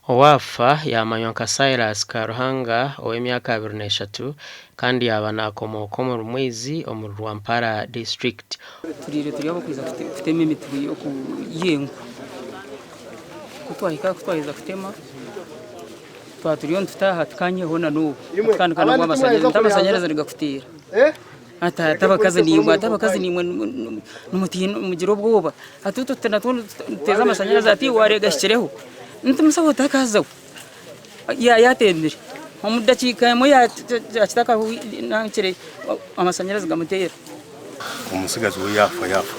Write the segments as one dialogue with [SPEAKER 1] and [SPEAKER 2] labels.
[SPEAKER 1] Owaafa yaamanywa nka Silas Karuhanga ow'emyaka 23 kandi yaaba naakomooka omuri Mwizi omuri Rwampara disiturikiti.
[SPEAKER 2] Turiire turi ab'okwija kutema emiti y'enku. Ku twahika ku twaheza kutema twaba turiyo nitutaaha tikanyihaho na n'obu tukatandika nabwo amashanyarazi nti amashanyarazi nigakuteera. Ati ati abakazi naimwe ati abakazi naimwe nimutiina mugira obwoba ati itwe natwo nituteeza amashanyarazi ati iwe wareeba gahikireho nti musaho otakazaho yatembire omu dakiika emwe yakita amashanyarazi gamuteera.
[SPEAKER 3] Omutsigazi we yaafa yaafa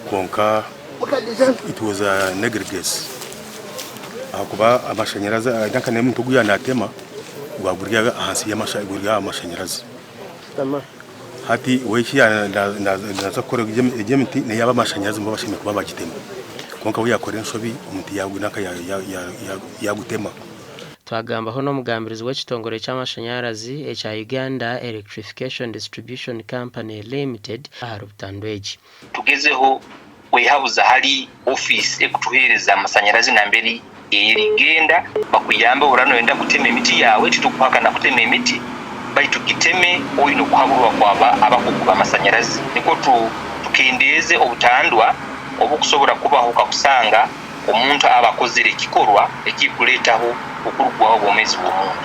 [SPEAKER 3] kwonka it was a negligence ahakuba amashanyarazi nanka n'omuti ogu yaaba naatema gwaba guri ahansi guri aha mashanyarazi. Hati we eki yaaza kukora egi emiti n'eyaabo amashanyarazi nibo bashemereire kuba bagitema kwonka we yaakora enshobi omuti nanka yaagutema.
[SPEAKER 1] Twagambaho n'omugambirizi w'ekitongore ky'amashanyarazi ekya Uganda Electrification Distribution Company Limited ahari butandu egi.
[SPEAKER 4] Tugezeho kwehabuza hali ofiisi ekutuhereza amasanyarazi namberi eri, genda bakuyambe obu oraba noyenda kutema emiti yawe, titukuhakana kutema emiti baitu giteme oine okuhaburwa kwa abakugu b'amasanyarazi nikwo tukendeeze obutandwa obukusobora kubaho kakusanga omuntu aba akozere ekikorwa ekirikuletaho okurugwaho obwomezi bw'omuntu.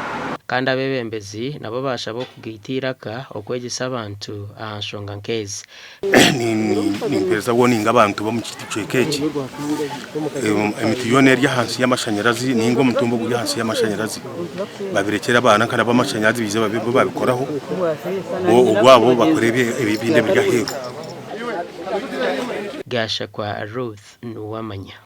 [SPEAKER 1] Kandi abeebembezi nabo baashaba okugaita eiraka okwegyesa abantu aha nshonga nk'ezi.
[SPEAKER 3] Nimpereza warning abantu b'omu kicweka eki, emiti yoona eri ahansi y'amashanyarazi ninga omutumba oguri ahansi y'amashanyarazi babirekyere abaana nka ab'amashanyarazi baije babe bo babikoraho bo ogwabo bakore ebindi ebiri aheeru.
[SPEAKER 1] Gashakwa Ruth Nuwamanya.